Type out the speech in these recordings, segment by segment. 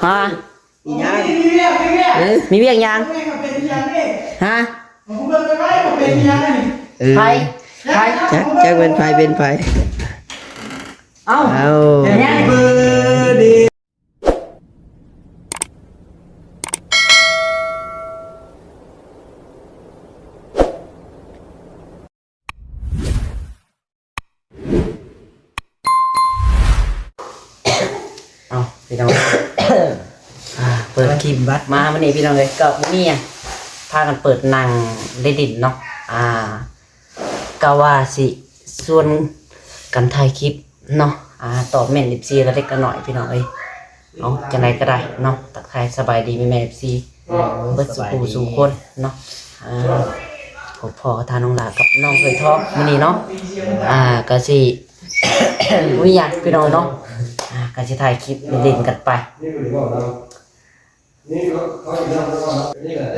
ຮະ? ມີຫຍັງ? ເອີ ມີວຽກຫຍັງ? ຮະ? ເອີ ໃຜ? ໃຜ? ຈັກ ຈັກແມ່ນໃຜເປັນໃຜ? ເອົ້າ ເອົ້າ ເອົ້າ ພີ່ນ້ອງ ອ່າ ເປີດຄລິບມາມື້ນີ້ພີ່ນ້ອງເອີຍ ກໍບໍ່ມີຫຍັງ ພາກັນເປີດນັ່ງຫຼິ້ນໆເນາະ ອ່າ ກໍວ່າຊິຊວນກັນຖ່າຍຄລິບເນາະ ອ່າ ຕອບແມ່ນເອັຟຊີລະເລັກລະນ້ອຍພີ່ນ້ອງເອີຍ ເອົາ ຈັ່ງໃດກໍໄດ້ເນາະ ທັກທາຍສະບາຍດີແມ່ໆເອັຟຊີ ເບິດສູ່ຜູ້ສູ່ຄົນເນາະ ອ່າ ພົບພໍ້ທ່ານນ້ອງຫຼ້າກັບນ້ອງເຄີຍທອງມື້ນີ້ເນາະ ອ່າ ກະຊິ ບໍ່ມີຫຍັງພີ່ນ້ອງເນາະ ອ່າ ກະຊິຖ່າຍຄລິບຫຼິ້ນໆກັນໄປ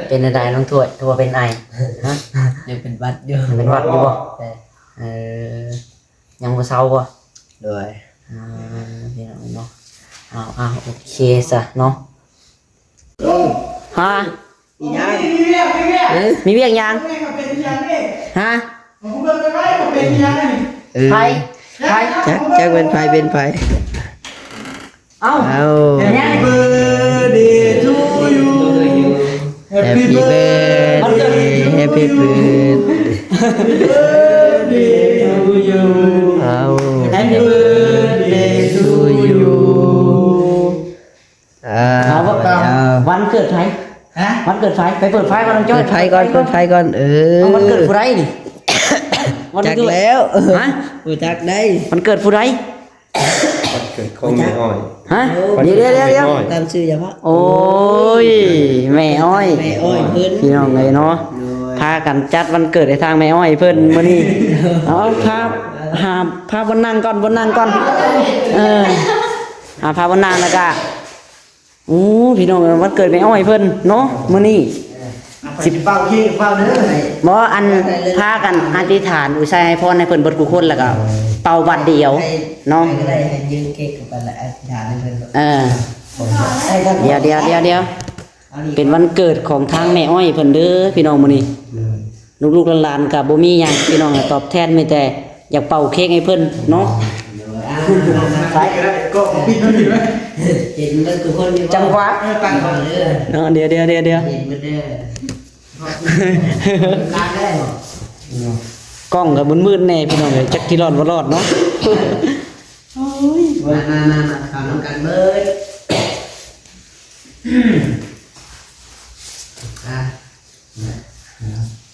ເປັນແນວໃດນ້ອງຖ້ວຍ ຄືວ່າເປັນໄອ? ຮະ? ຍັງເປັນຫວັດຢູ່ ຍັງເປັນຫວັດຢູ່ບໍ່? ເອີ ຍັງບໍ່ເຊົາບໍ່? ໂດຍ ອ່າ ພີ່ນ້ອງເນາະ ເອົາໆ ໂອເຄຊະເນາະ ຮະ? ມີຫຍັງ? ເອີ ມີວຽກຫຍັງ? ຮະ? ເອີ ໃຜ? ໃຜ? ຈັກ ຈັກແມ່ນໃຜເປັນໃຜ? ເອົ້າ ເອົ້າ Happy birthday to you Happy birthday Happy birthday to you ເອົ້າ Happy birthday to you ອ່າ ເອົາ ວັນເກີດໃຜ? ຮະ? ວັນເກີດໃຜ? ໄປເປີດໄຟກ່ອນນ້ອງຈ້ອຍ ເປີດໄຟກ່ອນ ເປີດໄຟກ່ອນ ເອີ ເອົາ ວັນເກີດຜູ້ໃດນີ້? ວັນເກີດ ຈັກແລ້ວ ຮະ? ບໍ່ຈັກໄດ໋ ວັນເກີດຜູ້ໃດ? ວັນເກີດຂອງແມ່ອ້ອຍ ຮະ? ດຽວໆໆ ຕາມຊື່ຫຍັງວະ? ໂອ້ຍ ແມ່ອ້ອຍ ແມ່ອ້ອຍເພິ່ນ ພີ່ນ້ອງເອີຍເນາະ ໂດຍ ພາກັນຈັດວັນເກີດໃຫ້ທາງແມ່ອ້ອຍເພິ່ນມື້ນີ້ ເອົາ ພາ ຫາ ພາບ່ອນນັ່ງກ່ອນ ບ່ອນນັ່ງກ່ອນ ເອີ ຫາພາບ່ອນນັ່ງແລ້ວກະ ໂອ້ ພີ່ນ້ອງເອີຍ ວັນເກີດແມ່ອ້ອຍເພິ່ນເນາະ ມື້ນີ້ ເອີ ຊິເປົ່າເຄ້ກເປົ່າເດີ ບໍ່ ອັນ ພາກັນອະທິຖານອຸໄຊໃຫ້ພອນໃຫ້ເພິ່ນເບິດທຸກຄົນ ແລ້ວກໍເປົ່າບັດດຽວເນາະ ໃຜກໍໄດ້ໃຫ້ຢືມເຄ້ກກັນ ແລ້ວອະທິຖານໃຫ້ເພິ່ນ ເອີ ດຽວໆໆໆ ເປັນວັນເກີດຂອງທາງແມ່ອ້ອຍເພິ່ນເດີ ພີ່ນ້ອງ ມື້ນີ້ ເອີ ລູກໆຫຼານໆກໍບໍ່ມີຫຍັງ ພີ່ນ້ອງ ຕອບແທນມີແຕ່ ຢາກເປົ່າເຄ້ກໃຫ້ເພິ່ນເນາະ ໄປ ເຫັນເບິດທຸກຄົນຢູ່ ຈັງຫວະ ເອີ ຕັ້ງກ່ອນເດີ ເນາະ ດຽວໆໆໆ ເຫັນເບິດເດີ ກ້ອງກໍມືດໆແດ່ພີ່ນ້ອງເອີຍ ຈັກຊິລອດບໍ່ລອດເນາະ ໂອ້ຍ ມາໆໆ ເຂົ້ານຳກັນເບິດ ອ່າ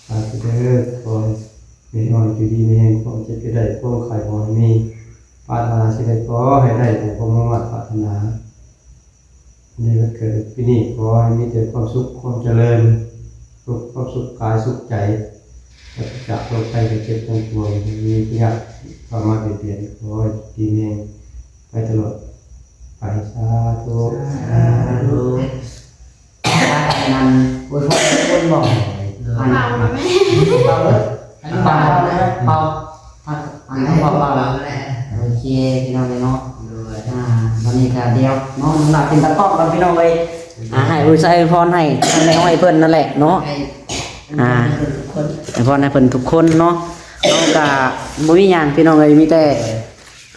ສາທຸເດີ ຂໍໃຫ້ແມ່ອ້ອຍຢູ່ດີມີແຮງ ຄວາມເຈັບຢ່າໄດ້ ຄວາມໄຂ້ບໍ່ໃຫ້ມີ ປາດຖະໜາສິ່ງໃດຂໍໃຫ້ໄດ້ ໃຫ້ສົມຄວາມມຸ່ງມາດປາດຖະໜາ ໃນວັນເກີດປີນີ້ ຂໍໃຫ້ມີແຕ່ຄວາມສຸກ ຄວາມຈະເລີນ ສຸກ ຄວາມສຸກກາຍສຸກໃຈ ປາສະຈາກໂລກໄພໄຂ້ເຈັບທັງປວງ ບໍ່ມີພະຍາດເຂົ້າມາບຽດບຽນ ຂໍໃຫ້ຢູ່ດີມີແຮງ ໄປຕະຫຼອດໄປ ສາທຸ ສາທຸ ພາກັນນັ້ນອວຍພອນທຸກຄົນບໍ? ໂດຍ ອັນ ເປົ່າແມ່ ເປົ່າເລີຍ ອັນນີ້ເປົ່າເລີຍ ເປົ່າ ອັນນີ້ເປົ່າເລີຍ ໂອເຄ ພີ່ນ້ອງເອີຍເນາະ ໂດຍ ອ່າ ບັດນີ້ກະດຽວເນາະ ນ້ອງຫຼ້າເປັນຕາກ້ອງກ່ອນ ພີ່ນ້ອງເອີຍ ອ່າ ໃຫ້ອວຍໄຊອວຍພອນໃຫ້ ໃຫ້ແມ່ອ້ອຍເພິ່ນນັ້ນແຫຼະເນາະ ອ່າ ອວຍພອນໃຫ້ເພິ່ນທຸກຄົນເນາະ ເຮົາກະບໍ່ມີຫຍັງ ພີ່ນ້ອງເອີຍ ມີແຕ່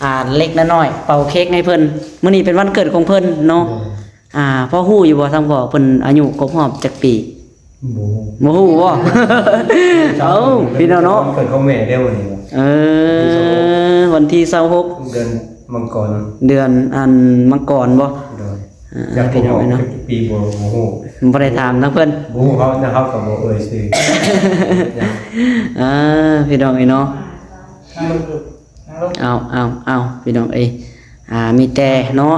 ອ່າ ເລັກນ້ອຍເປົ່າເຄ້ກໃຫ້ເພິ່ນ ມື້ນີ້ເປັນວັນເກີດຂອງເພິ່ນເນາະ ໂດຍ ອ່າ ພໍຮູ້ຢູ່ບໍ່ ທາງພໍ່ເພິ່ນອາຍຸຄົບຮອບຈັກປີ? ບໍ່ຮູ້ ບໍ່ຮູ້ບໍ່? ເອົ້າ ພີ່ນ້ອງເນາະ ວັນເກີດຂອງແມ່ເດ້ມື້ນີ້ ເອີ ວັນທີຊາວຫົກ ເດືອນມັງກອນ ເດືອນອັນມັງກອນບໍ່? ໂດຍ ອ່າ ຈັກປີເນາະ ຈັກປີບໍ່ ບໍ່ຮູ້ ບໍ່ໄດ້ຖາມນຳເພິ່ນ ບໍ່ຮູ້ ເຮົາ ເຮົາກໍບໍ່ເອີ່ຍຊື່ ເອີ ພີ່ນ້ອງເອີຍເນາະ ເອົາ ເອົາ ເອົາ ພີ່ນ້ອງເອີຍ ອ່າ ມີແຕ່ເນາະ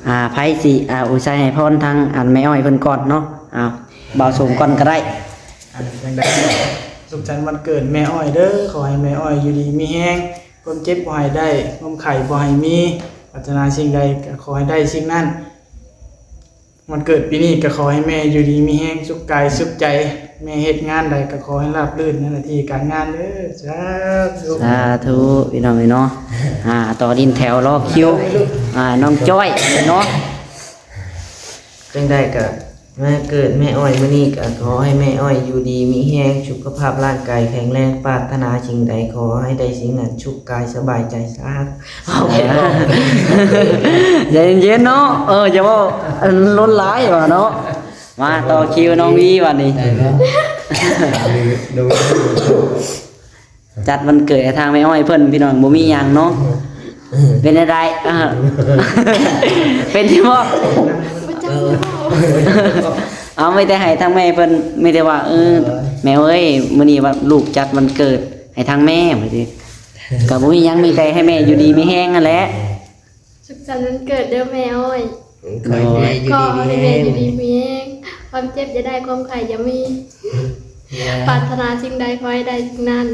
ອ່າ ໃຜຊິ ອ່າ ອຸທິດໃຫ້ພອນທາງ ອັນ ແມ່ອ້ອຍເພິ່ນກ່ອນເນາະ ເອົາ ບ່າວສົມກ່ອນກໍໄດ້ ອັນ ຈັ່ງໃດ ສຸກສັນວັນເກີດແມ່ອ້ອຍເດີ ຂໍໃຫ້ແມ່ອ້ອຍຢູ່ດີມີແຮງ ຄວາມເຈັບບໍ່ໃຫ້ໄດ້ ຄວາມໄຂ້ບໍ່ໃຫ້ມີ ປາດຖະໜາສິ່ງໃດກໍຂໍໃຫ້ໄດ້ສິ່ງນັ້ນ ວັນເກີດປີນີ້ກໍຂໍໃຫ້ແມ່ຢູ່ດີມີແຮງ ສຸກກາຍສຸກໃຈ ແມ່ເຮັດງານໃດກໍຂໍໃຫ້ລາບລື່ນໃນໜ້າທີ່ການງານເດີ ສາທຸ ສາທຸ ພີ່ນ້ອງເອີຍເນາະ ອ່າ ຕໍ່ດິນແຖວລໍຄິວ ອ່າ ນ້ອງຈ້ອຍເນາະ ຈັ່ງໃດກະ ມາເກີດແມ່ອ້ອຍມື້ນີ້ກະຂໍໃຫ້ແມ່ອ້ອຍຢູ່ດີມີແຮງ ສຸຂະພາບຮ່າງກາຍແຂງແຮງ ປາດຖະໜາສິ່ງໃດຂໍໃຫ້ໄດ້ສິ່ງນັ້ນ ສຸກກາຍສະບາຍໃຈ ສາທຸ. ໃຈເຢັນໆເນາະ ເອີ ຢ່າເວົ້າ ອັນ ລົ້ນຫຼາຍວ່າເນາະ. ມາຕໍ່ຄິວນ້ອງວີບັດນີ້ ຈັດວັນເກີດໃຫ້ທາງແມ່ອ້ອຍເພິ່ນ ພີ່ນ້ອງ ບໍ່ມີຫຍັງເນາະ. ເປັນຈັ່ງໃດ? ເອີ ເປັນຢູ່ບໍ່? ເອົາ ມີແຕ່ໃຫ້ທາງແມ່ເພິ່ນ ມີແຕ່ວ່າ ເອີ ແມ່ເອີຍ ມື້ນີ້ວ່າລູກຈັດວັນເກີດໃຫ້ທາງແມ່ ວ່າຊີ້ ກະບໍ່ມີຫຍັງ ມີແຕ່ໃຫ້ແມ່ຢູ່ດີມີແຮງຫັ້ນແຫຼະ. ສຸກສັນວັນເກີດເດີແມ່ອ້ອຍ. ໂດຍ ຂໍໃຫ້ແມ່ຢູ່ດີມີແຮງ ຄວາມເຈັບຢ່າໄດ້ ຄວາມໄຂ້ຢ່າມີ ປາດຖະໜາສິ່ງໃດຂໍໃຫ້ໄດ້ສິ່ງນັ້ນ.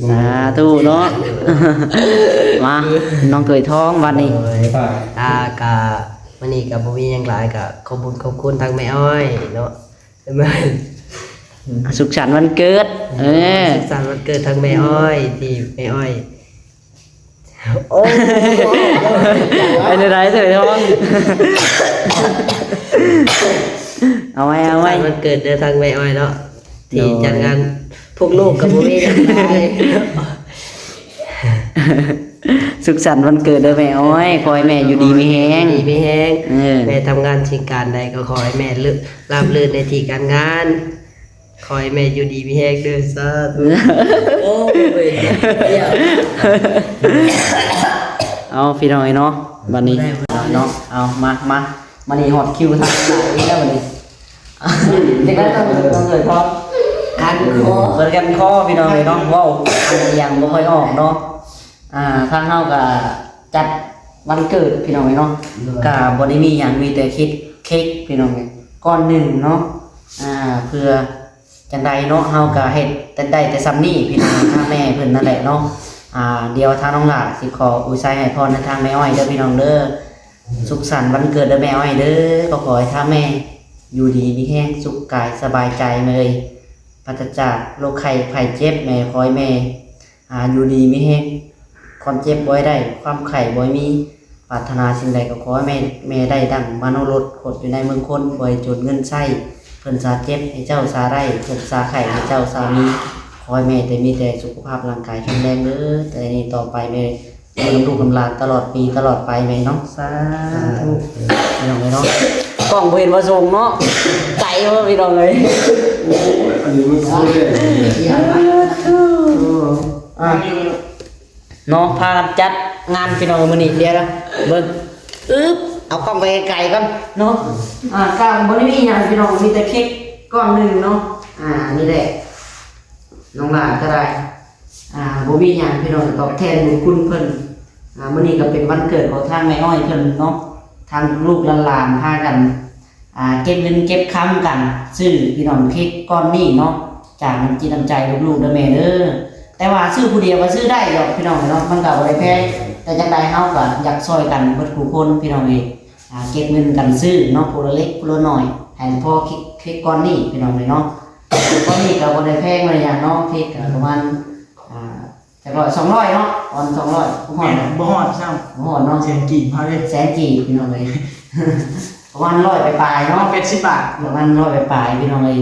ສາທຸເນາະ. ມາ ນ້ອງເຄີຍທອງບັດນີ້. ໂດຍ ອ່າ ກະ ມື້ນີ້ກະບໍ່ມີຫຍັງຫຼາຍ ກະຂອບບຸນຂອບຄຸນທາງແມ່ອ້ອຍເນາະ. ສຸກສັນວັນເກີດ ເອີ ສຸກສັນວັນເກີດທາງແມ່ອ້ອຍ ທີ່ແມ່ອ້ອຍ ໂອ້ ເປັນຈັ່ງໃດເທີຍທອງ? ເອົາໄວ້ ເອົາໄວ້ ສຸກສັນວັນເກີດເດີທາງແມ່ອ້ອຍເນາະ ທີ່ ໂດຍ ຈັດງານ ພວກລູກກະບໍ່ມີຫຍັງຫຼາຍ. ສຸກສັນວັນເກີດເດີແມ່ອ້ອຍ ຂໍໃຫ້ແມ່ຢູ່ດີມີແຮງ ຢູ່ດີມີແຮງ ເອີ ແມ່ທຳງານສິ່ງການໃດກໍຂໍໃຫ້ແມ່ລາບລື່ນໃນທີ່ການງານ ຂໍໃຫ້ແມ່ຢູ່ດີມີແຮງເດີ ສາທຸ. ໂອ້ຍ ເອົາ ພີ່ນ້ອງເອີຍເນາະ ບັດນີ້ເນາະ ເອົາ ມາ ມາ ມານີ້ຮອດຄິວທາງຫຼານອີກແລ້ວບັດນີ້. ເດັກນ້ອຍຕ້ອງ ຕ້ອງເກີດພ້ອມ ຄັນຄໍ ເປີດຄັນຄໍ ພີ່ນ້ອງເອີຍເນາະ ເວົ້າອັນຫຍັງບໍ່ຄ່ອຍອອກເນາະ. ອ່າ ທາງເຮົາກະຈັດວັນເກີດ ພີ່ນ້ອງເອີຍເນາະ ໂດຍ ກະບໍ່ໄດ້ມີຫຍັງ ມີແຕ່ເຄັກ ເຄັກ ພີ່ນ້ອງເອີຍ ກ້ອນໜຶ່ງເນາະ. ອ່າ ເພື່ອຈັ່ງໃດເນາະ ເຮົາກະເຮັດແຕ່ ໄດ້ແຕ່ຊ່ຳນີ້ ພີ່ນ້ອງ ທາງແມ່ເພິ່ນນັ້ນແຫຼະເນາະ. ອ່າ ດຽວທາງນ້ອງຫຼ້າຊິຂໍອວຍໄຊໃຫ້ພອນໃຫ້ທາງແມ່ອ້ອຍເດີ ພີ່ນ້ອງເດີ. ສຸກສັນວັນເກີດເດີແມ່ອ້ອຍເດີ ກໍຂໍໃຫ້ທາງແມ່ຢູ່ດີມີແຮງ ສຸກກາຍສະບາຍໃຈເລີຍ ປາສະຈາກໂລກໄຂ້ໄພເຈັບ ແມ່ ຂໍໃຫ້ແມ່ ອ່າ ຢູ່ດີມີແຮງ ຄວາມເຈັບບໍ່ໃຫ້ໄດ້ ຄວາມໄຂ້ບໍ່ໃຫ້ມີ ປາດຖະໜາສິ່ງໃດກໍຂໍໃຫ້ແມ່ ແມ່ໄດ້ດັ່ງມະໂນລົດ ຄົນຢູ່ໃນເມືອງຄົນ ບໍ່ໃຫ້ຈົນເງິນໃຊ້ ເພິ່ນສາເຈັບໃຫ້ເຈົ້າສາໄດ້ ເພິ່ນສາໄຂ້ໃຫ້ເຈົ້າສາມີ ຂໍໃຫ້ແມ່ແຕ່ມີແຕ່ສຸຂະພາບຮ່າງກາຍແຂງແຮງເດີ ແຕ່ນີ້ຕໍ່ໄປແມ່ ນຳລູກນຳຫຼານຕະຫຼອດປີຕະຫຼອດໄປແມ່ເນາະ ສາທຸ ພີ່ນ້ອງເອີຍເນາະ. ກ້ອງບໍ່ເຫັນວ່າສົ່ງເນາະ ໄກເນາະ ພີ່ນ້ອງເອີຍ. ອັນນີ້ມັນຄືແລ້ວ ອ່າ ເນາະ ພາກັນຈັດງານ ພີ່ນ້ອງເອີຍ ມື້ນີ້ ດຽວນະ ເບິ່ງ ອຶບ ເອົາກ້ອງໄປໄກໆກ່ອນເນາະ. ອ່າ ກະບໍ່ໄດ້ມີຫຍັງ ພີ່ນ້ອງ ມີແຕ່ເຄັກກ້ອນໜຶ່ງເນາະ. ອ່າ ນີ້ແຫຼະ ນ້ອງຫຼ້າກໍໄດ້ ອ່າ ບໍ່ມີຫຍັງ ພີ່ນ້ອງ ຕອບແທນບຸນຄຸນເພິ່ນ. ອ່າ ມື້ນີ້ກໍເປັນວັນເກີດຂອງທາງແມ່ອ້ອຍເພິ່ນເນາະ ທາງລູກໆຫຼານໆພາກັນ ອ່າ ເກັບເງິນເກັບຄຳກັນ ຊື້ ພີ່ນ້ອງ ເຄັກກ້ອນນີ້ເນາະ ຈາກນ້ຳຈິດນ້ຳໃຈລູກໆເດີແມ່ເດີ. ແຕ່ວ່າຊື້ຜູ້ດຽວກໍຊື້ໄດ້ດອກ ພີ່ນ້ອງເນາະ ມັນກໍບໍ່ໄດ້ແພງ ແຕ່ຈັ່ງໃດເຮົາກໍຢາກຊ່ອຍກັນເບິດຄູ່ຄົນ ພີ່ນ້ອງເອີຍ. ອ່າ ເກັບເງິນກັນຊື້ເນາະ ຜູ້ລະເລັກຜູ້ລະໜ້ອຍ ໃຫ້ພໍເຄັກ ເຄັກກ້ອນນີ້ ພີ່ນ້ອງເອີຍເນາະ. ກ້ອນນີ້ກໍບໍ່ໄດ້ແພງບໍ່ໄດ້ຫຍັງເນາະ ເຄັກກໍປະມານ ອ່າ ຈັກຮ້ອຍ ສອງຮ້ອຍເນາະ ປະມານສອງຮ້ອຍ ບໍ່ຮອດ ແມ່ນບໍ່ຮອດຊ້ຳ ບໍ່ຮອດເນາະ ແສນກີບ ພາເດ້ ແສນກີບ ພີ່ນ້ອງເອີຍ ປະມານຮ້ອຍປາຍໆເນາະ ແປດສິບບາດ ປະມານຮ້ອຍປາຍໆ ພີ່ນ້ອງເອີຍ.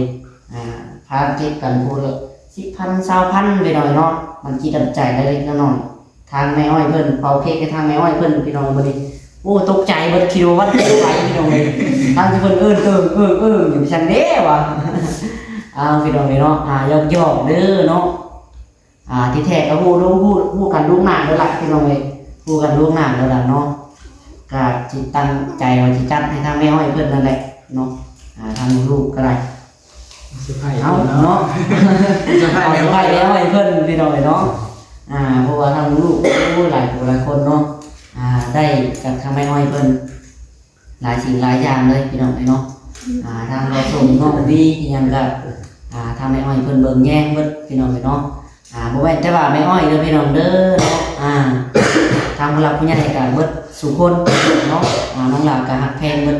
ອ່າ ພາເກັບກັນຜູ້ລະສິບພັນ ຊາວພັນ ພີ່ນ້ອງເອີຍເນາະ ມັນຈິດນ້ຳໃຈເລັກໆນ້ອຍໆ. ທາງແມ່ອ້ອຍເພິ່ນເປົ່າເຄັກໃຫ້ທາງແມ່ອ້ອຍເພິ່ນ ພີ່ນ້ອງ ມື້ນີ້ ໂອ້ ຕົກໃຈເບິດ ຄິດວ່າວັນເກີດໃຜ ພີ່ນ້ອງເອີຍ ທາງທີ່ເພິ່ນເອີ້ນເອີ້ງໆຢູ່ຊັ້ນເດ້ວ່າ. ອ້າວ ພີ່ນ້ອງເອີຍເນາະ ອ່າ ຢອກໆເດີເນາະ. ອ່າ ທີ່ແທ້ກໍຮູ້ ຮູ້ ຮູ້ ຮູ້ກັນລ່ວງໜ້າແລ້ວລະ ພີ່ນ້ອງເອີຍ ຮູ້ກັນລ່ວງໜ້າແລ້ວລະເນາະ. ກໍຊິຕັ້ງໃຈວ່າຊິຈັດໃຫ້ທາງແມ່ອ້ອຍເພິ່ນນັ້ນແຫຼະເນາະ ອ່າ ທາງລູກກໍໄດ້ ເຊີໄພຣສ໌ ເອົາເນາະ ເຊີໄພຣສ໌ ເອົາ ເຊີໄພຣສ໌ແມ່ອ້ອຍເພິ່ນ ພີ່ນ້ອງເອີຍເນາະ. ອ່າ ເພາະວ່າທາງລູກ ໂອ້ຍ ຫຼາຍຜູ້ຫຼາຍຄົນເນາະ ອ່າ ໄດ້ຈາກທາງແມ່ອ້ອຍເພິ່ນ ຫຼາຍສິ່ງຫຼາຍຢ່າງເລີຍ ພີ່ນ້ອງເອີຍເນາະ. ອ່າ ທາງເຮົາສົ່ງນ້ອງດີອີ່ຫຍັງກໍ ອ່າ ທາງແມ່ອ້ອຍເພິ່ນເບິ່ງແຍງເບິດ ພີ່ນ້ອງເອີຍເນາະ. ອ່າ ບໍ່ແມ່ນແຕ່ວ່າແມ່ອ້ອຍເດີ ພີ່ນ້ອງເດີເນາະ ອ່າ ທາງຜູ້ຫຼັກຜູ້ໃຫຍ່ກໍເບິດສູ່ຄົນເນາະ. ອ່າ ນ້ອງຫຼ້າກໍຮັກແພງເບິດ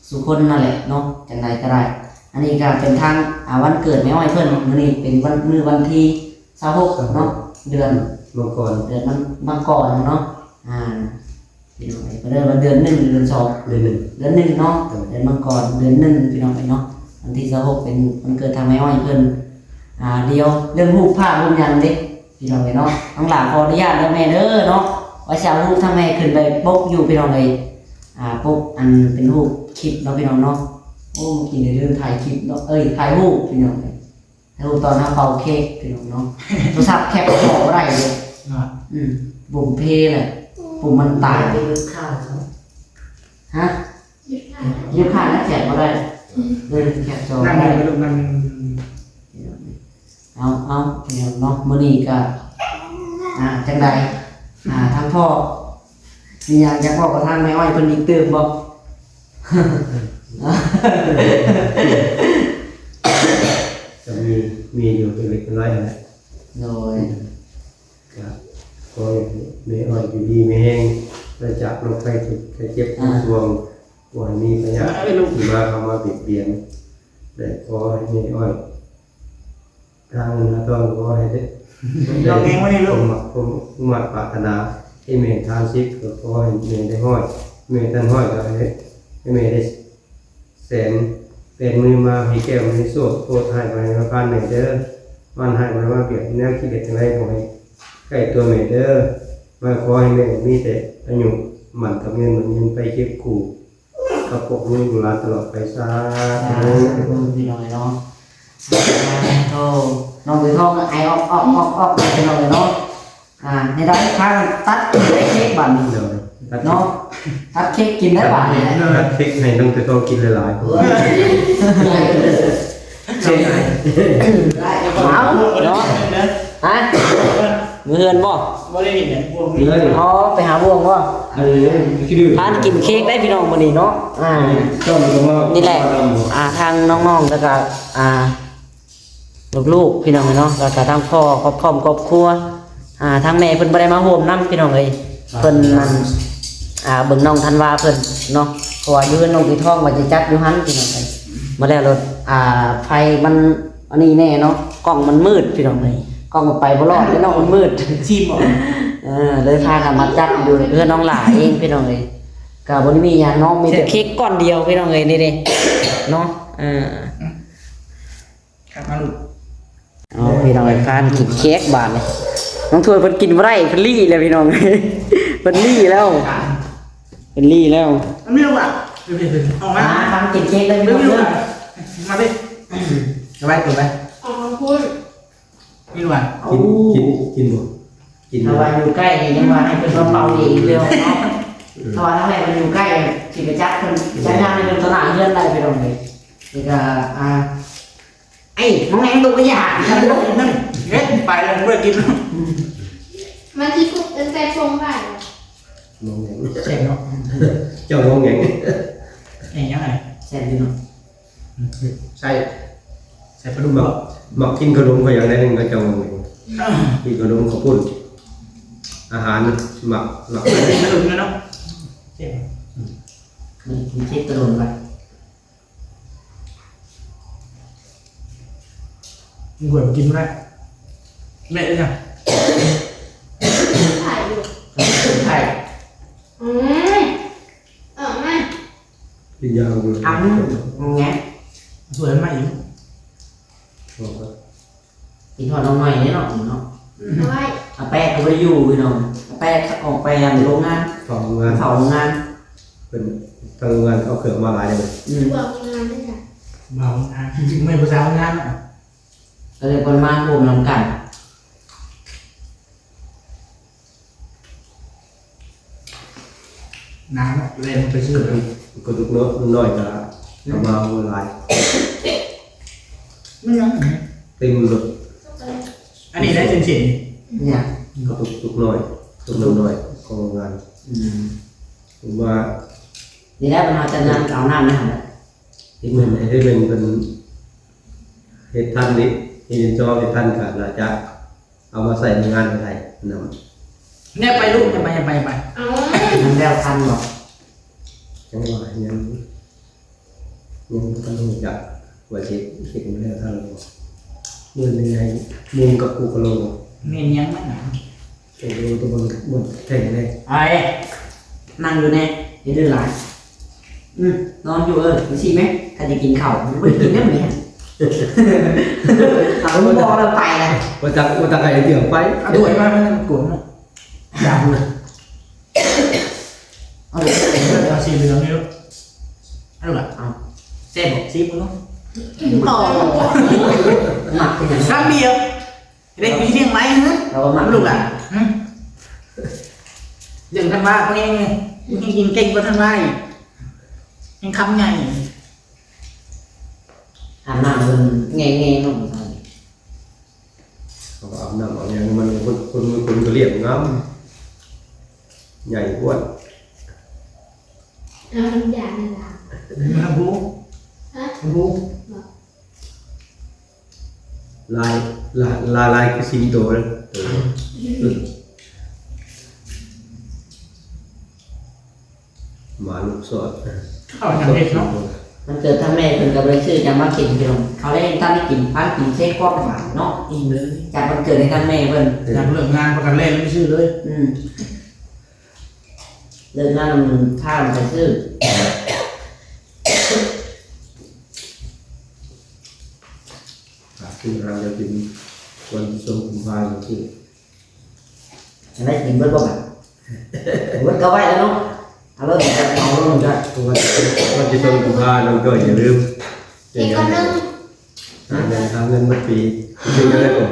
ສູ່ຄົນນັ້ນແຫຼະເນາະ ຈັ່ງໃດກໍໄດ້. ອັນນີ້ກໍເປັນທາງ ອ່າ ວັນເກີດແມ່ອ້ອຍເພິ່ນ ມື້ນີ້ເປັນວັນ ມື້ວັນທີຊາວຫົກເນາະ ເດືອນມັງກອນ ເດືອນມັງ ມັງກອນເນາະ. ອ່າ ພີ່ນ້ອງເອີຍ ເພິ່ນເອີ້ນວ່າເດືອນໜຶ່ງ ເດືອນສອງ ເດືອນໜຶ່ງ ເດືອນໜຶ່ງເນາະ ເດືອນມັງກອນ ເດືອນໜຶ່ງ ພີ່ນ້ອງເອີຍເນາະ. ວັນທີຊາວຫົກເປັນວັນເກີດທາງແມ່ອ້ອຍເພິ່ນ. ອ່າ ດຽວເລື່ອງຮູບພາບຮູບຫຍັງເດ້ ພີ່ນ້ອງເອີຍເນາະ. ນ້ອງຫຼ້າຂໍອະນຸຍາດເດີແມ່ເດີເນາະ ວ່າຊິເອົາຮູບທາງແມ່ຂຶ້ນໄປປົກຢູ່ ພີ່ນ້ອງເອີຍ ອ່າ ປົກອັນເປັນຮູບຄລິບເນາະ ພີ່ນ້ອງເນາະ. ໂອ້ ເມື່ອກີ້ນີ້ລືມຖ່າຍຄລິບເນາະ ເອີຍ ຖ່າຍຮູບ ພີ່ນ້ອງເອີຍ. ແລ້ວຕອນເຮົາເປົ່າເຄ້ກ ພີ່ນ້ອງເນາະ ໂທລະສັບແຄບຈໍບໍ່ໄດ້ເດ້. ອືມ ປຸ່ມເພແຫຼະ ປຸ່ມມັນຕາຍ. ຮະ? ຍືດຂາແລ້ວແຄບບໍ່ໄດ້. ເອີ ແຄບຈໍບໍ່ໄດ້. ເອົາ ເອົາ ພີ່ນ້ອງເນາະ ມື້ນີ້ກະ ອ່າ ຈັ່ງໃດ ອ່າ ທາງພໍ່ ມີຫຍັງຢາກເວົ້າກັບທາງແມ່ອ້ອຍເພິ່ນອີກຕື່ມບໍ່? ກໍມີ ມີຢູ່ເລັກໆນ້ອຍໆຫັ້ນແຫຼະ. ໂດຍ ກໍຂໍໃຫ້ແມ່ອ້ອຍຢູ່ດີມີແຮງ ປາສະຈາກໂລກໄພໄຂ້ເຈັບທັງປວງ ບໍ່ໃຫ້ມີພະຍາດທີ່ມາເຂົ້າມາບຽດບຽນ ແລະ ຂໍໃຫ້ແມ່ອ້ອຍ ທາງເງິນຫາທອງກໍຂໍໃຫ້ໄດ້ ດອກແຮງໄວ້ນີ້ລູກ ສົມໝັດ ສົມໝັດປາດຖະໜາ. ເຮັດແມ່ທານສິບກໍຂໍໃຫ້ແມ່ໄດ້ຮ້ອຍ ແມ່ທັນຮ້ອຍກໍໃຫ້ ໃຫ້ແມ່ໄດ້ແສນ ແປດໝື່ນມາໃຫ້ແກ້ວໃຫ້ໂຊກ ໂພດຮ້າຍບໍ່ໃຫ້ມາຜ່ານແມ່ເດີ ມານຮ້າຍບໍ່ໃຫ້ມາບຽດ ແນວຄິດເຮັດຈັ່ງໃດບໍ່ໃຫ້ໃກ້ຕົວແມ່ເດີ. ມາຂໍໃຫ້ແມ່ມີແຕ່ອາຍຸໝັ້ນກັບຍືນ ໝັ້ນຍືນໄປຄຽງຄູ່ ກັບພວກລູກຫຼານຕະຫຼອດໄປ ສາທຸ. ສາທຸ ພີ່ນ້ອງເອີຍເນາະ. ໂອ້ ນ້ອງໃບຕອງກໍໄອອອກໆໆ ພີ່ນ້ອງເອີຍເນາະ. ອ່າ ໃນດ້ານທາງຕັດເຄ້ກບາດນີ້ ໂດຍ ຕັດເຄ້ກເນາະ ຕັດເຄ້ກກິນໄດ້ບາດນີ້ ຕັດເຄ້ກໃຫ້ນ້ອງໃບຕອງກິນຫຼາຍໆ. ເອົາເນາະ ຮະ ມື້ເຮືອນບໍ່? ບໍ່ໄດ້ເຫັນພວກນີ້. ອໍ ໄປຫາບ່ວງບໍ່? ເອີ ພາກັນກິນເຄ້ກໄດ້ພີ່ນ້ອງມື້ນີ້ເນາະ. ອ່າ ນີ້ແຫຼະ ອ່າ ທາງນ້ອງໆ ແລ້ວກະ ອ່າ ລູກໆ ພີ່ນ້ອງເນາະ ແລ້ວກະທາງພໍ່ຄອບ ຄອບຄອບຄົວ ອ່າ ທາງແມ່ເພິ່ນບໍ່ໄດ້ມາຮ່ວມນຳ ພີ່ນ້ອງເອີຍ. ເພິ່ນນັ້ນ ອ່າ ເບິ່ງນ້ອງທັນວາເພິ່ນເນາະ ເພາະວ່າຢູ່ເຮືອນນ້ອງປີທອງວ່າຈະຈັດຢູ່ຫັ້ນ ພີ່ນ້ອງເອີຍ. ມາແລ້ວລົດ ອ່າ ໄຟມັນອັນນີ້ແນ່ເນາະ ກ້ອງມັນມືດ ພີ່ນ້ອງເອີຍ ກ້ອງໄປບໍ່ລອດເດ້ເນາະ ມັນມືດ. ຊີມບໍ່? ເອີ ເລີຍພາກັນມາຈັດຢູ່ເຮືອນນ້ອງຫຼ້າເອງ ພີ່ນ້ອງເອີຍ. ກໍບໍ່ໄດ້ມີຫຍັງເນາະ ມີແຕ່ເຄ້ກກ້ອນດຽວ ພີ່ນ້ອງເອີຍ ນີ້ເດ້ເນາະ. ເອີ ຄັກມາລູກ. ເອົາ ພີ່ນ້ອງເອີຍ ພາກັນກິນເຄ້ກບາດນີ້ ນ້ອງຖ້ວຍເພິ່ນກິນບໍ່ໄດ້ ເພິ່ນລີ້ແລ້ວ ພີ່ນ້ອງ ເພິ່ນລີ້ແລ້ວ ເພິ່ນລີ້ແລ້ວ. ມັນມີລະຫວ່າງ ອອກມາ ພາກັນກິນເຄ້ກເລີຍ ພີ່ນ້ອງເອີຍ. ມາເລີຍ ສະບາຍຕົວໄປ ອອກມາພຸ້ນ. ກິນຫວານ ກິນ ໂອ້ ກິນ ກິນບໍ່? ກິນ ຖ້າວ່າຢູ່ໃກ້ນີ້ຍັງວ່າໃຫ້ເພິ່ນມາເປົ່າເອງເດີເນາະ. ເອີ ຖ້າວ່າທາງແມ່ເພິ່ນຢູ່ໃກ້ ຊິໄປຈັບເພິ່ນ ຈັບຍ່າງໃຫ້ເພິ່ນຕໍ່ໜ້າເຮືອນໄດ້ ພີ່ນ້ອງເອີຍ. ແລ້ວກໍ ອ່າ ໄອ້ ມອງແງງຕົກກະຢາ ເຮັດໄປແລ້ວບໍ່ໄດ້ກິນ. ມັນຊິປຸກຕັ້ງແຕ່ຊົງໄປ ມອງແງງ ແຊບເນາະ. ເຈົ້າມອງແງງ ແອງຫຍັງໄອ້ ແຊບຢູ່ເນາະ. ໃສ່ ໃສ່ປາດຸກ ມັກ ມັກກິນຂະໜົມເຂົາຢ່າງໃດໜຶ່ງ ເຂົາເຈົ້າວ່າແມ່ນ ກິນຂະໜົມເຂົ້າປຸ້ນ ອາຫານມັກ ມັກກິນຂະໜົມເນາະ. ເຈັບ ອືມ ມັນກິນເຈັບຕະດົນໄປ ມັນຫວຍມັນກິນບໍ່ໄດ້ ແມ່ເອີ້ນຫຍັງ? ຖ່າຍຢູ່ ຖ່າຍ ອືມ ອອກມາ ກິນຢາເບິ່ງ ອືມ ແງະ ສວຍໃໝ່ຢູ່ ກິນຮອດນ້ອງໃໝ່ເດ້ເນາະ ເນາະ. ອືມ ອາແປະກໍບໍ່ໄດ້ຢູ່ພີ່ນ້ອງ ອາແປະອອກໄປອັນໂຮງງານ ເຝົ້າໂຮງງານ ເຝົ້າໂຮງງານ ເພິ່ນທາງໂຮງງານເອົາເຄື່ອງມາຫຼາຍເດ້. ອືມ ເຂົ້າໂຮງງານເດ້ ເຂົ້າໂຮງງານ ແມ່ນຜູ້ສາວໂຮງງານເນາະ ກໍເລີຍບໍ່ໄດ້ມາຮ່ວມນຳກັນ. ນານເນາະ ແລ່ນໄປຊື້ ກະດູກນ້ອຍກະ ກະມາບໍ່ຫຼາຍ ມັນຍັງ ເຕັມລົດ ອັນນີ້ໄດ້ເສັ້ນໆ ນີ້ຫຍັງ ກະດູກ ກະດູກນ້ອຍ ກະດູກນ້ອຍຂອງໂຮງງານ. ອືມ ເຫັນວ່າ ນີ້ແຫຼະ ເພິ່ນເອົາແຕ່ນ້ຳ ເອົານ້ຳໃນຫັ້ນແຫຼະ ເຮັດແມ່ນ ເຮັດແມ່ນເພິ່ນເຮັດທັນນີ້ ເຮັດຈອເຮັດທັນກະໜ້າຈະ ເອົາມາໃຊ້ໃນງານກໍໄດ້ນຳ. ແນບໄປລູກ ແນບໄປ ແນບໄປ ແນບໄປ. ເອົາ ມັນແລ້ວທັນບໍ່? ຍັງວ່າຍັງ ຍັງບໍ່ທັນຮູ້ຈັກວ່າຊິເຮັດໃຫ້ແລ້ວທັນບໍ່. ມື້ໜຶ່ງໃຫ້ມຸມກັບປູກະໂລ ແມ່ນຫຍັງມັນນະ? ໂອ້ໂຫ ຕົວມັນ ມັນແຂງແຮງ. ອ້າຍ ນັ່ງຢູ່ແນ່ ຢ່າດື້ຫຼາຍ. ອືມ ນອນຢູ່. ເອີ ຈັ່ງຊີ້ແມະ ຄັນຈະກິນເຂົ້າ ບໍ່ໄດ້ກິນແລ້ວມື້ນີ້. ເອົາ ບໍ່ບອກແລ້ວໄປລະ. ບໍ່ຕັກ ບໍ່ຕັກໃຫ້ເລື່ອງໄປ. ເອົາຖ້ວຍມາ ມັນກວມເນາະ. ຢາກເລີຍ. ເອົາ ເອົາຊີມເບິ່ງນີ້ລູກ. ເອົາລູກ ເອົາ ແຊບບໍ່? ຊີມເບິ່ງເນາະ. ບໍ່ ມັກເປັນຫຍັງ ຄຳດຽວ. ເດັກຢູ່ທີ່ຽງໃໝ່ ເຮົາກໍມັກ ລູກຫຼານ ຫຶ ເລື່ອງທັນວາເຂົາແຮງ ແຮງກິນເກັ່ງກວ່າທັນວາອີກ ແຮງຄຳໃຫຍ່. ອາບນ້ຳເພິ່ນແງ່ໆເນາະ ເຂົາກໍອາບນ້ຳອາບຫຍັງ ມັນຄົນ ຄົນ ຄົນກໍລ້ຽງງາມ ໃຫຍ່ອ້ວນ. ເອົານ້ຳຢານັ້ນລະ ຮະ ລາຍ ລາຍ ລາຍ ລາຍຄືສິງໂຕເລີຍ. ໝາລູກສອດ ເຂົ້າຫຍັງເຮັດເນາະ. ວັນເກີດທາງແມ່ເພິ່ນກໍບໍ່ໄດ້ຊື້ຫຍັງມາກິນພີ່ນ້ອງ ເຂົາໄດ້ ທັນໄດ້ກິນ ພາກິນເຄ້ກຄວາມຫວານເນາະ ອີ່ມເລີຍ. ຈັດວັນເກີດໃຫ້ທາງແມ່ເພິ່ນ ຫຼັງເລີກງານປະກັນແລ່ນໄປຊື້ເລີຍ. ອືມ ເລີກງານ ພາໄປຊື້. ຫາຊື້ອາຫານກະກິນ ວັນທີສອງກຸມພາ ຊື້ ອັນໃດກິນເບິດບໍ່ບັດ? ເບິດກໍໄວ້ແລ້ວເນາະ. ເອົາເລີຍ ເອົາເລີຍ ວັນທີສອງ ວັນທີສອງກຸມພາ ນ້ອງຈ້ອຍຢ່າລືມ ເກັບກ່ອນເດີ. ຫາເງິນ ຫາເງິນໝົດປີ ຊື້ໄດ້ບໍ່?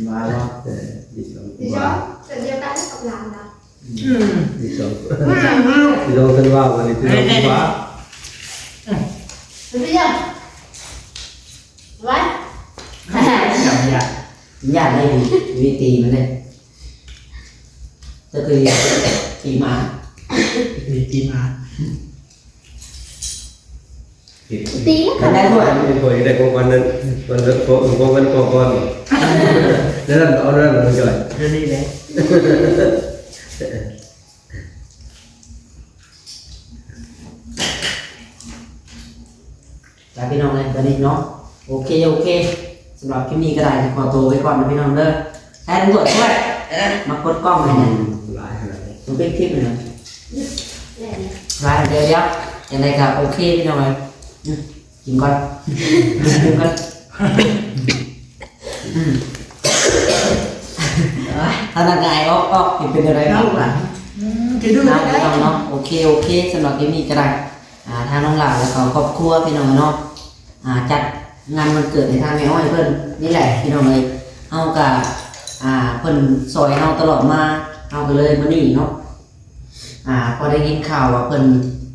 ວ່າເນາະ ເອີ ດີສອງ ດີສອງ ຕົວດຽວກັນກັບຫຼານລະ. ອືມ ດີສອງ ດີສອງ ເພິ່ນວ່າ ວັນນີ້ ດີສອງ ວ່າ ອືມ ໄວ້ ຢ່າ ຢ່າໄດ້ດີ ວິທີມັນເດ້ ແຕ່ຄືຕີໝາ ຕີໝາ. ຕີແລ້ວ ໄດ້ດ້ວຍ ໄດ້ຂອງຂວັນນັ້ນ ວັນເກີດຂອງ ຂອງຂວັນຂອງຂວັນ ນັ້ນເອົານັ້ນມາຈ່ອຍ ເທື່ອນີ້ແຫຼະ. ຈ້າ ພີ່ນ້ອງເອີຍ ຕອນນີ້ເນາະ ໂອເຄ ໂອເຄ ສຳລັບຄລິບນີ້ກໍໄດ້ ຂໍໂຕໄປກ່ອນນະພີ່ນ້ອງເດີ. ໃຫ້ຕຳຫຼວດຊ່ວຍ ມາກົດກ້ອງໃຫ້ແດ່ ຫຼາຍຂະໜາດນີ້ ມັນເປັນຄລິບນີ້ນະ ຫຼາຍ ດຽວ ດຽວ ຈັ່ງໃດກໍໂອເຄ ພີ່ນ້ອງເອີຍ ອືມ ກິນກ່ອນ ກິນກ່ອນ ອືມ ຖ້າຮ່າງກາຍອອກ ອອກ ຊິເປັນຈັ່ງໃດເນາະ ອືມ ພີ່ນ້ອງເນາະ ໂອເຄ ໂອເຄ ສຳລັບຄລິບນີ້ກໍໄດ້ ອ່າ ທາງນ້ອງຫຼ້າ ແລ້ວກໍຄອບຄົວ ພີ່ນ້ອງເນາະ ອ່າ ຈັດງານວັນເກີດໃຫ້ທາງແມ່ອ້ອຍເພິ່ນນີ້ແຫຼະ ພີ່ນ້ອງເອີຍ ເຮົາກະ ອ່າ ເພິ່ນຊ່ອຍເຮົາຕະຫຼອດມາ ເຮົາກໍເລີຍມື້ນີ້ເນາະ ອ່າ ພໍໄດ້ຍິນຂ່າວວ່າເພິ່ນ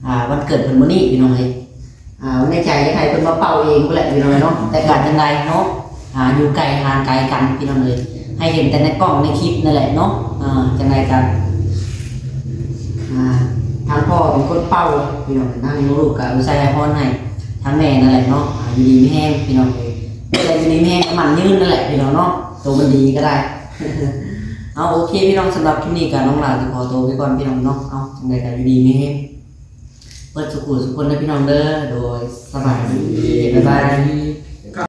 ອ່າ ວັນເກີດເພິ່ນມື້ນີ້ ພີ່ນ້ອງເອີຍ ອ່າ ໃນໃຈຢາກໃຫ້ເພິ່ນມາເປົ່າເອງພຸ້ນແຫຼະ ພີ່ນ້ອງເນາະ ແຕ່ກະຈັ່ງໃດເນາະ ອ່າ ຢູ່ໄກຫ່າງໄກກັນ ພີ່ນ້ອງເອີຍ ໃຫ້ເຫັນແຕ່ໃນກ້ອງໃນຄລິບນັ້ນແຫຼະເນາະ ອ່າ ຈັ່ງໃດກໍ ອ່າ ທາງພໍ່ເປັນຄົນເປົ່າ ພີ່ນ້ອງ ທາງລູກກໍອຸໄສອາພອນໃຫ້ທາງແມ່ນັ້ນແຫຼະເນາະ ອ່າ ຢູ່ດີມີແຮງ ພີ່ນ້ອງເອີຍ ແຕ່ຢູ່ດີມີແຮງກໍໝັ້ນຍືນນັ້ນແຫຼະ ພີ່ນ້ອງເນາະ ໂຕມັນດີກໍໄດ້ ເອົາ ໂອເຄ ພີ່ນ້ອງ ສຳລັບຄລິບນີ້ກໍນ້ອງຫຼ້າຊິຂໍໂຕໄປກ່ອນ ພີ່ນ້ອງເນາະ ເອົາ ຈັ່ງໃດກໍຢູ່ດີມີແຮງ ເບິດສູ່ຜູ້ສູ່ຄົນເດີ ພີ່ນ້ອງເດີ ໂດຍ ສະບາຍດີ ບາຍບາຍ.